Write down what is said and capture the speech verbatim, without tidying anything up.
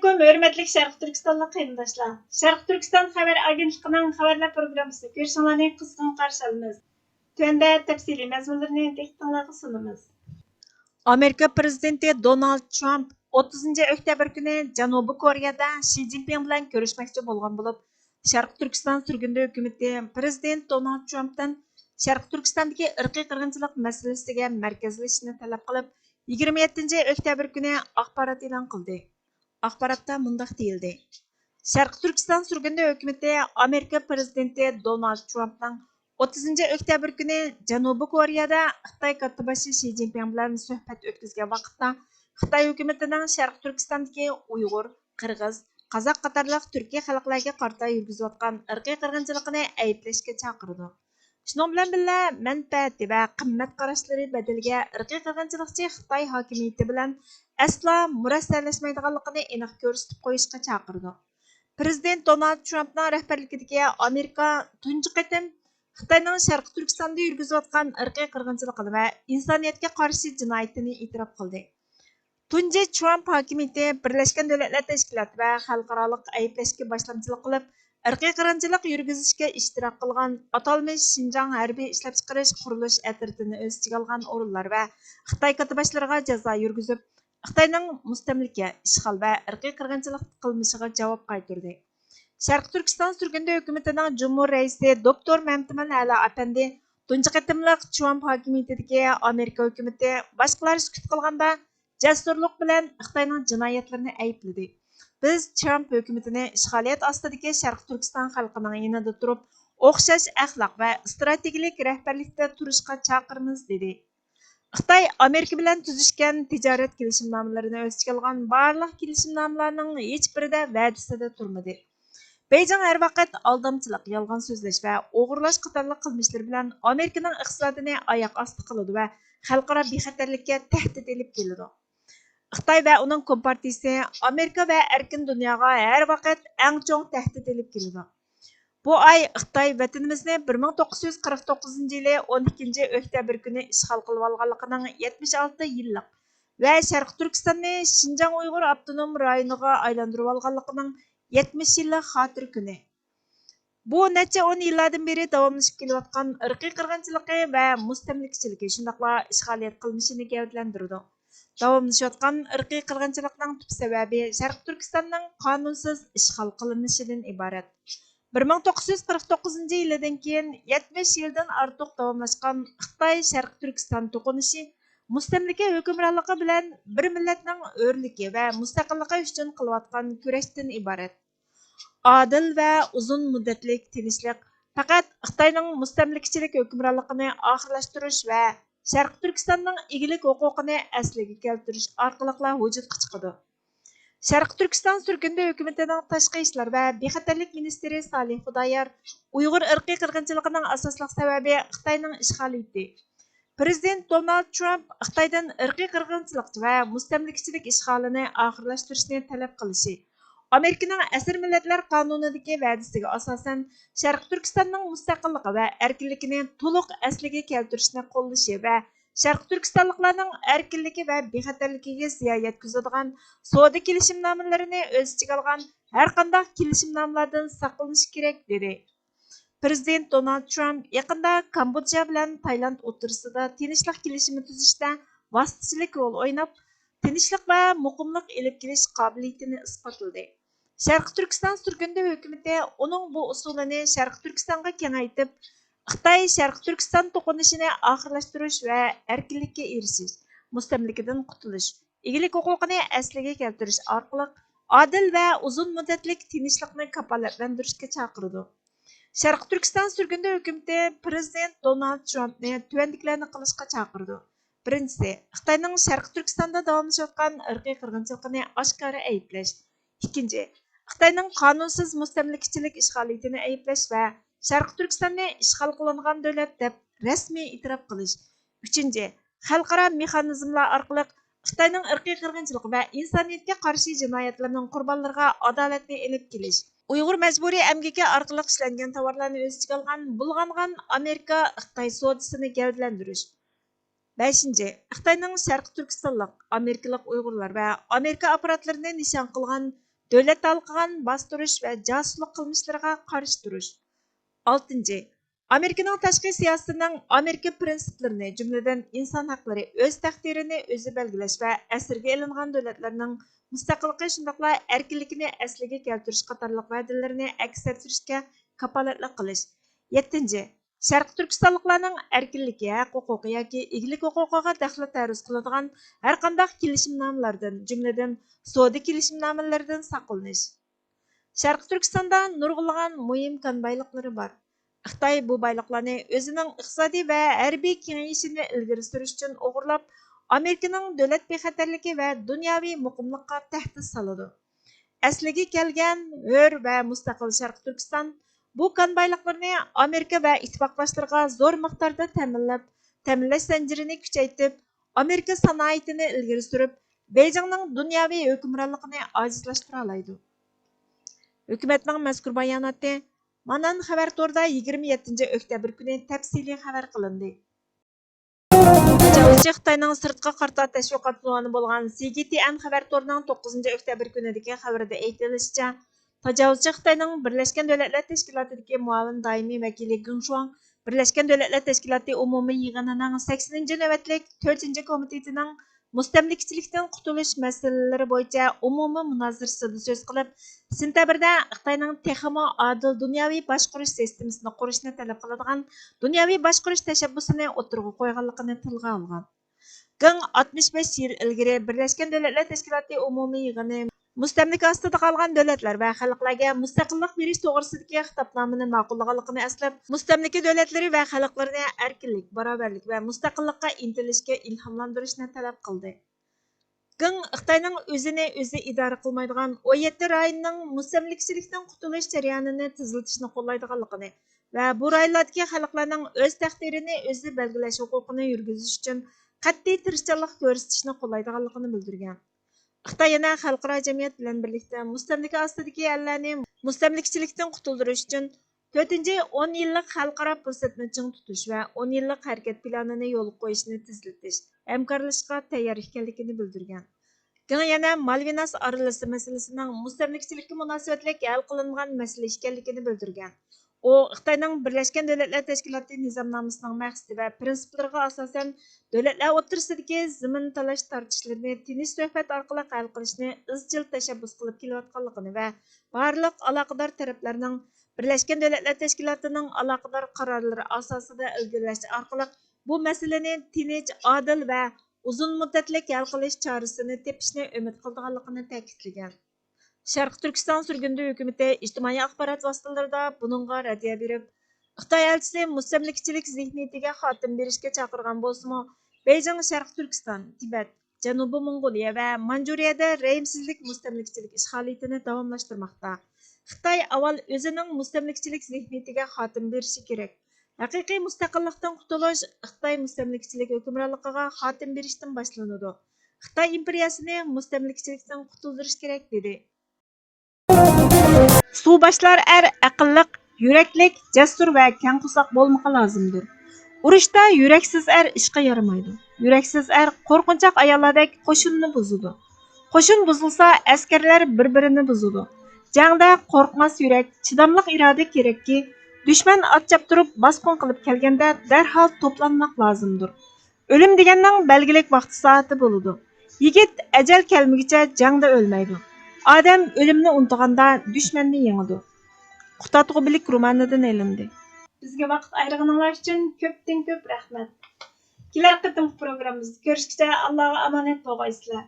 ھۆرمەتلىك شەرقىي تۈركىستانلىق قېرىنداشلار، شەرقىي تۈركىستان خەۋەر ئاگېنتلىقىنىڭ خەۋەرلەر پروگراممىسىنى كۆرۈشۈڭلارنى قىزغىن قارشى ئالىمىز. تۆۋەندە تەپسىلىي مەزمۇنلىرىنى دىققىتىڭلارغا سۇنىمىز. ئامېرىكا پىرېزىدېنتى دونالد ترامپ ئوتتۇزىنچى ئۆكتەبىر كۈنى جەنۇبىي كورېيەدە شى جىنپىڭ بىلەن كۆرۈشمەكچى بولغان بولۇپ، شەرقىي تۈركىستان سۈرگۈندە ھۆكۈمىتى پىرېزىدېنت دونالد ترامپتىن شەرقىي تۈركىستاندىكى ئىرقىي قىرغىنچىلىق مەسىلىسىگە مەركەزلىشىشنى تەلەپ قىلىپ، يىگىرمە يەتتىنچى ئۆكتەبىر كۈنى ئاخبارات ئېلان قىلدى. ئاخباراتتا مۇنداق دېيىلدى: شەرقىي تۈركىستان سۈرگۈندە ھۆكۈمىتى ئامېرىكا پىرېزىدېنتى دونالد ترامپنىڭ ئوتتۇزىنچى ئۆكتەبىر كۈنى جەنۇبىي كورېيەدە خىتاي كاتتىباشى شى جىنپىڭ بىلەن سۆھبەت ئۆتكۈزگەن ۋاقىتتا، خىتاي ھۆكۈمىتىنىڭ شەرقىي تۈركىستاندىكى ئۇيغۇر، قىرغىز، قازاق قاتارلىق تۈركىي خەلقلەرگە قارىتا يۈرگۈزۈۋاتقان ئىرقىي قىرغىنچىلىقىنى ئەيىبلەشكە چاقىرىدۇ. شۇنىڭ بىلەن بىللە، مەنپەئەتى ۋە قىممەت قاراشلىرى بەدىلىگە ئىرقىي قىرغىنچىلىقچى خىتاي ھاكىمىيىتى بىلەن ئەسلا مۇرەسسەلەشمەيدىغانلىقىنى ئېنىق كۆرسىتىپ قويۇشقا چاقىرىدۇ. پىرېزىدېنت دونالد ترامپنىڭ رەھبەرلىكىدىكى ئامېرىكا تۇنجى قېتىم خىتاينىڭ شەرقىي تۈركىستاندا يۈرگۈزۈۋاتقان ئىرقىي قىرغىنچىلىقىنى ۋە ئىنسانىيەتكە قارشى جىنايىتىنى ئېتىراپ قىلدى. تۇنجى ترامپ ھاكىمىيىتى بىرلەشكەن دۆلەتلەر تەشكىلاتى ۋە خەلقئارالىق ئەيىبلەشكە باشلامچىلىق قىلىپ، ئىرقىي قىرغىنچىلىق يۈرگۈزۈشكە ئىشتىراك قىلغان ئاتالمىش شىنجاڭ ھەربىي ئىشلەپچىقىرىش قۇرۇلۇش ئەترىتىنى ئۆز ئىچىگە ئالغان ئورۇنلار ۋە خىتاي كاتتىباشلىرىغا جازا يۈرگۈزۈپ، خىتاينىڭ مۇستەملىكە، ئىشغال ۋە ئىرقىي قىرغىنچىلىق قىلمىشىغا جاۋاب قايتۇردى. شەرقىي تۈركىستان سۈرگۈندە ھۆكۈمىتىنىڭ جۇمھۇر رەئىسى دوكتور مەمتىمىن ئەلا ئەپەندى تۇنجى قېتىملىق ترامپ ھاكىمىيىتىدىكى ئامېرىكا ھۆكۈمىتى باشقىلار سۈكۈت قىلغاندا جەسۇرلۇق بىلەن خىتاينىڭ جىنايەتلىرىنى ئەيىبلىدى. بىز ترامپ ھۆكۈمىتىنى ئىشغالىيەت ئاستىدىكى شەرقىي تۈركىستان خەلقىنىڭ يېنىدا تۇرۇپ، ئوخشاش ئەخلاق ۋە ئىستراتېگىيەلىك رەھبەرلىكتە تۇرۇشقا چاقىرىمىز، دېدى. خىتاي ئامېرىكا بىلەن تۈزۈشكەن تىجارەت كېلىشىمنامىلىرىنى ئۆز ئىچىگە ئالغان بارلىق كېلىشىمنامىلەرنىڭ ھېچبىرىدە ۋەدىسىدە تۇرمىدى. بېيجىڭ ھەر ۋاقىت ئالدامچىلىق، يالغان سۆزلەش ۋە ئوغرىلاش قاتارلىق قىلمىشلىرى بىلەن ئامېرىكىنىڭ ئىقتىسادىنى ئاياق ئاستى قىلىدۇ ۋە خەلقئارا بىخەتەرلىككە تەھدىت ئېلىپ كېلىدۇ. خىتاي ۋە ئۇنىڭ كومپارتىيىسى ئامېرىكا ۋە ئەركىن دۇنياغا ھەر ۋاقىت ئەڭ چوڭ تەھدىت ئېلىپ كېلىدۇ. بۇ ئاي خىتاي ۋەتىنىمىزنى بىر مىڭ توققۇز يۈز قىرىق توققۇزىنچى يىلى ئون ئىككىنچى ئۆكتەبىر كۈنى ئىشغال قىلىۋالغانلىقىنىڭ يەتمىش ئالتە يىللىق ۋە شەرقىي تۈركىستاننى شىنجاڭ ئۇيغۇر ئاپتونوم رايونىغا ئايلاندۇرۇۋالغانلىقىنىڭ يەتمىش يىللىق خاتىرە كۈنى. بۇ نەچچە ئون يىللاردىن بېرى داۋاملىشىپ كېلىۋاتقان ئىرقىي قىرغىنچىلىقى ۋە مۇستەملىكىچىلىكى، شۇنداقلا ئىشغالىيەت قىلمىشىنى گەۋدىلەندۈرىدۇ. داۋاملىشىۋاتقان ئىرقىي قىرغىنچىلىقنىڭ تۈپ سەۋەبى شەرقىي تۈركىستاننىڭ قانۇنسىز ئىشغال قىلىنىشىدىن ئىبارەت. بىر مىڭ توققۇز يۈز قىرىق توققۇزىنچى يىلىدىن كېيىن يەتمىش يىلدىن ئارتۇق داۋاملاشقان خىتاي شەرقىي تۈركىستان توقۇنۇشى مۇستەملىكە ھۆكۈمرانلىقى بىلەن بىر مىللەتنىڭ ھۆرلۈكى ۋە مۇستەقىللىقى ئۈچۈن قىلىۋاتقان كۈرەشتىن ئىبارەت. ئادىل ۋە ئۇزۇن مۇددەتلىك تىنچلىق پەقەت خىتاينىڭ مۇستەملىكىچىلىك ھۆكۈمرانلىقىنى ئاخىرلاشتۇرۇش ۋە شەرقىي تۈركىستاننىڭ ئىگىلىك ھوقۇقىنى ئەسلىگە كەلتۈرۈش ئارقىلىقلا ۋۇجۇدقا چىقىدۇ. شەرقىي تۈركىستان سۈرگۈندە ھۆكۈمىتىنىڭ تاشقى ئىشلار ۋە بىخەتەرلىك مىنىستىرى سالىھ خۇدايار ئۇيغۇر ئىرقىي قىرغىنچىلىقىنىڭ ئاساسلىق سەۋەبى خىتاينىڭ ئىشغالىيىتى، پىرېزىدېنت دونالد ترامپ خىتايدىن ئىرقىي قىرغىنچىلىق ۋە مۇستەملىكىچىلىك ئىشغالىنى ئاخىرلاشتۇرۇشنى تەلەپ قىلىشى، ئامېرىكىنىڭ ئەسىر مىللەتلەر قانۇنىدىكى ۋەدىسىگە ئاساسەن، شەرقىي تۈركىستاننىڭ مۇستەقىللىقى ۋە ئەركىنلىكىنى تولۇق ئەسلىگە كەلتۈرۈشنى قوللىشى ۋە شەرقىي تۈركىستانلىقلارنىڭ ئەركىنلىكى ۋە بىخەتەرلىكىگە زىيان يەتكۈزىدىغان سودا كېلىشىمنامىلىرىنى ئۆز ئىچىگە ئالغان ھەرقانداق كېلىشىمنامىلاردىن ساقلىنىش كېرەك، دېدى. پىرېزىدېنت دونالد ترامپ يېقىندا كامبودژا بىلەن تايلاند ئوتتۇرىسىدا تىنچلىق كېلىشىمى تۈزۈشتە ۋاسىتىچىلىك رول ئويناپ، تىنچلىق ۋە مۇقىملىق ئېلىپ كېلىش قابىلىيىتىنى ئىسپاتلىدى. شەرقىي تۈركىستان سۈرگۈندە ھۆكۈمىتى ئۇنىڭ بۇ ئۇسۇلىنى شەرقىي تۈركىستانغا كېڭەيتىپ، خىتاي شەرقىي تۈركىستان توقۇنۇشىنى ئاخىرلاشتۇرۇش ۋە ئەركىنلىككە ئېرىشىش، مۇستەملىكىدىن قۇتۇلۇش، ئىگىلىك ھوقۇقىنى ئەسلىگە كەلتۈرۈش ئارقىلىق ئادىل ۋە ئۇزۇن مۇددەتلىك تىنچلىقنى كاپالەتلەندۈرۈشكە چاقىرىدۇ. شەرقىي تۈركىستان سۈرگۈندە ھۆكۈمىتى پىرېزىدېنت دونالد ترامپنى تۆۋەندىكىلەرنى قىلىشقا چاقىرىدۇ. بىرىنچىسى، خىتاينىڭ شەرقىي تۈركىستاندا داۋاملىشىۋاتقان ئىرقىي قىرغىنچىلىقىنى ئاشكارا ئەيىبلەش. ئىككىنچى، خىتاينىڭ قانۇنسىز مۇستەملىكىچىلىك ئىشغالىيىتىنى ئەيىبلەش ۋە شەرقىي تۈركىستاننى ئىشغال قىلىنغان دۆلەت دەپ رەسمىي ئېتىراپ قىلىش. ئۈچىنچى، خەلقئارا مېخانىزملار ئارقىلىق خىتاينىڭ ئىرقىي قىرغىنچىلىق ۋە ئىنسانىيەتكە قارشى جىنايەتلىرىنىڭ قۇربانلىرىغا ئادالەتنى ئېلىپ كېلىش. ئۇيغۇر مەجبۇرىي ئەمگىكى ئارقىلىق ئىشلەنگەن تاۋارلارنى ئۆز ئىچىگە ئالغان بۇلغانغان ئامېرىكا خىتاي سودىسىنى گەۋدىلەندۈرۈش. بەشىنچى، خىتاينىڭ شەرقىي تۈركىستانلىق، ئامېرىكىلىق ئۇيغۇرلار ۋە ئامېرىكا ئاپپاراتلىرىنى نىشان قىلغان دۆلەت ھالقىغان باستۇرۇش ۋە جاسۇسلۇق قىلمىشلىرىغا قارشى تۇرۇش. ئالتىنچى، ئامېرىكىنىڭ تاشقى سىياسىتىنىڭ ئامېرىكا پىرىنسىپلىرىنى، جۈملىدىن ئىنسان ھەقلىرى، ئۆز تەقدىرىنى ئۆزى بەلگىلەش ۋە ئەسىرگە ئېلىنغان دۆلەتلەرنىڭ مۇستەقىللىقى شۇنداقلا ئەركىنلىكىنى ئەسلىگە كەلتۈرۈش قاتارلىق ۋەدىلىرىنى ئەكس ئەتتۈرۈشكە كاپالەتلىك قىلىش. يەتتىنچى، شەرقىي تۈركىستانلىقلارنىڭ ئەركىنلىكى، ھەق ھوقۇقى ياكى ئىگىلىك ھوقۇقىغا دەخلى تەرۇز قىلىدىغان ھەرقانداق كېلىشىمنامىلەردىن، جۈملىدىن سودا كېلىشىمنامىلىرىدىن ساقلىنىش. شەرقىي تۈركىستاندا نۇرغۇنلىغان مۇھىم كان بايلىقلىرى بار. خىتاي بۇ بايلىقلارنى ئۆزىنىڭ ئىقتىسادىي ۋە ھەربىي كېڭىيىشىنى ئىلگىرى سۈرۈش ئۈچۈن ئوغرىلاپ، ئامېرىكىنىڭ دۆلەت بىخەتەرلىكى ۋە دۇنياۋى مۇقىملىققا تەھدىت سالىدۇ. ئەسلىگە كەلگەن ھۆر ۋە مۇستەقىل شەرقىي تۈركىستان بۇ كان بايلىقلىرىنى ئامېرىكا ۋە ئىتتىپاقداشلىرىغا زور مىقداردا تەمىنلەپ، تەمىنلەش زەنجىرىنى كۈچەيتىپ، ئامېرىكا سانائىتىنى ئىلگىرى سۈرۈپ، بېيجىڭنىڭ دۇنياۋى ھۆكۈمرانلىقىنى ئاجىزلاشتۇرالايدۇ. ھۆكۈمەتنىڭ مەزكۇر باياناتى مانان خەۋەر تورىدا يىگىرمە يەتتىنچى ئۆكتەبىر كۈنى تەپسىلىي خەۋەر قىلىندى. تاجاۋۇزچى خىتاينىڭ سىرتقا قارىتا تەشۋىقات زۇۋانى بولغان سى جى تي ئېن خەۋەر تورىنىڭ توققۇزىنچى ئۆكتەبىر كۈنىدىكى خەۋىرىدە ئېيتىلىشىچە، تاجاۋۇزچى خىتاينىڭ بىرلەشكەن دۆلەتلەر تەشكىلاتىدىكى مۇئاۋىن دائىمىي ۋەكىلى گېڭ شۇاڭ بىرلەشكەن دۆلەتلەر تەشكىلاتى ئومۇمىي يىغىنىنىڭ سەكسىنىنچى نۆۋەتلىك تۆتىنچى كومىتېتىنىڭ مۇستەملىكىچىلىكتىن قۇتۇلۇش مەسىلىلىرى بويىچە ئومۇمىي مۇنازىرىسىدە سۆز قىلىپ، سېنتەبىردە خىتاينىڭ تېخىمۇ ئادىل دۇنياۋى باشقۇرۇش سىستېمىسىنى قۇرۇشنى تەلەپ قىلىدىغان دۇنياۋى باشقۇرۇش تەشەببۇسىنى ئوتتۇرىغا قويغانلىقىنى تىلغا ئالغان. گېڭ ئاتمىش بەش يىل ئىلگىرى بىرلەشكەن دۆلەتلەر تەشكىلاتى ئومۇمىي يىغىنى مۇستەملىكە ئاستىدا قالغان دۆلەتلەر ۋە خەلقلەرگە مۇستەقىللىق بېرىش توغرىسىدىكى خىتابنامىنى ماقۇللىغانلىقىنى ئەسلەپ، مۇستەملىكە دۆلەتلىرى ۋە خەلقلىرىنى ئەركىنلىك، باراۋەرلىك ۋە مۇستەقىللىققا ئىنتىلىشكە ئىلھاملاندۇرۇشنى تەلەپ قىلدى. گېڭ خىتاينىڭ ئۆزىنى ئۆزى ئىدارە قىلمايدىغان ئون يەتتە رايوننىڭ مۇستەملىكىچىلىكتىن قۇتۇلۇش جەريانىنى تېزلىتىشنى قوللايدىغانلىقىنى ۋە بۇ رايونلاردىكى خەلقلەرنىڭ ئۆز تەقدىرىنى ئۆزى بەلگىلەش ھوقۇقىنى يۈرگۈزۈش ئۈچۈن قەتئىي تىرىشچانلىق كۆرسىتىشنى قوللايدىغانلىقىنى بىلدۈرگەن. خىتاي يەنە خەلقئارا جەمئىيەت بىلەن بىرلىكتە مۇستەملىكە ئاستىدىكى ئەللەرنى مۇستەملىكىچىلىكتىن قۇتۇلدۇرۇش ئۈچۈن تۆتىنچى ئون يىللىق خەلقئارا پۇرسەتنى چىڭ تۇتۇش ۋە ئون يىللىق ھەرىكەت پىلانىنى يولغا قويۇشنى تېزلىتىش، ھەمكارلىشىشقا تەييار ئىكەنلىكىنى بىلدۈرگەن. گېڭ يەنە مالۋىناس ئارىلىسى مەسىلىسىنىڭ مۇستەملىكىچىلىككە مۇناسىۋەتلىك ھەل قىلىنغان مەسىلە ئىكەنلىكىنى بىلدۈرگەن. ئۇ خىتاينىڭ بىرلەشكەن دۆلەتلەر تەشكىلاتى نىزامنامىسىنىڭ مەقسىتى ۋە پىرىنسىپلىرىغا ئاساسەن، دۆلەتلەر ئوتتۇرىسىدىكى زېمىن تالاش تارتىشلىرىنى تىنچ سۆھبەت ئارقىلىق ھەل قىلىشنى ئىزچىل تەشەببۇس قىلىپ كېلىۋاتقانلىقىنى ۋە بارلىق ئالاقىدار تەرەپلەرنىڭ بىرلەشكەن دۆلەتلەر تەشكىلاتىنىڭ ئالاقىدار قارارلىرى ئاساسىدا ئىلگىرىلەش ئارقىلىق بۇ مەسىلىنى تىنچ، ئادىل ۋە ئۇزۇن مۇددەتلىك ھەل قىلىش چارىسىنى تېپىشنى ئۈمىد قىلىدىغانلىقىنى تەكىتلىگەن. شەرقىي تۈركىستان سۈرگۈندە ھۆكۈمىتى ئىجتىمائىي ئاخبارات ۋاسىتىلىرىدا بۇنىڭغا رەددىيە بېرىپ، خىتاي ئەلچىسى مۇستەملىكىچىلىك زېھنىيىتىگە خاتىمە بېرىشكە چاقىرغان بولسىمۇ، بېيجىڭ شەرقىي تۈركىستان، تىبەت، جەنۇبىي موڭغۇلىيە ۋە مانجۇرىيەدە رەھىمسىزلىك مۇستەملىكىچىلىك ئىشغالىيىتىنى داۋاملاشتۇرماقتا. خىتاي ئاۋۋال ئۆزىنىڭ مۇستەملىكىچىلىك زېھنىيىتىگە خاتىمە بېرىشى كېرەك. ھەقىقىي مۇستەقىللىقتىن قۇتۇلۇش خىتاي مۇستەملىكىچىلىك ھۆكۈمرانلىقىغا خاتىمە بېرىشتىن باشلىنىدۇ. خىتاي ئىمپېرىيەسىنى مۇستەملىكىچىلىكتىن قۇتۇلدۇرۇش كېرەك، دېدى. سۇباشلار ئەر ئەقىللىق، يۈرەكلىك، جەسۇر ۋە كەڭ قورساق بولمىقى لازىمدۇر. ئۇرۇشتا يۈرەكسىز ئەر ئىشقا يارىمايدۇ. يۈرەكسىز ئەر قورقۇنچاق ئاياللاردەك قوشۇننى بۇزىدۇ. قوشۇن بۇزۇلسا، ئەسكەرلەر بىر-بىرىنى بۇزىدۇ. جەڭدە قورقماس يۈرەك، چىداملىق ئىرادە كېرەككى، دۈشمەن ئات چاپتۇرۇپ باسقۇن قىلىپ كەلگەندە دەرھال توپلانماق لازىمدۇر. ئۆلۈم دېگەننىڭ بەلگىلىك ۋاقتى سائىتى بولىدۇ. يىگىت ئەجەل كەلمىگۈچە جەڭدە ئۆلمەيدۇ. ئادەم ئۆلۈمنى ئۇنتۇغاندا دۈشمەننى يېڭىدۇ. قۇتادغۇ بىلىك رومانىدىن ئېلىندى. بىزگە ۋاقىت ئايرىغىنىڭلار ئۈچۈن كۆپتىن كۆپ رەھمەت. كېلەر قېتىمقى پروگراممىمىزدا كۆرۈشكىچە ئاللاغا ئامانەت بولغايسىلەر.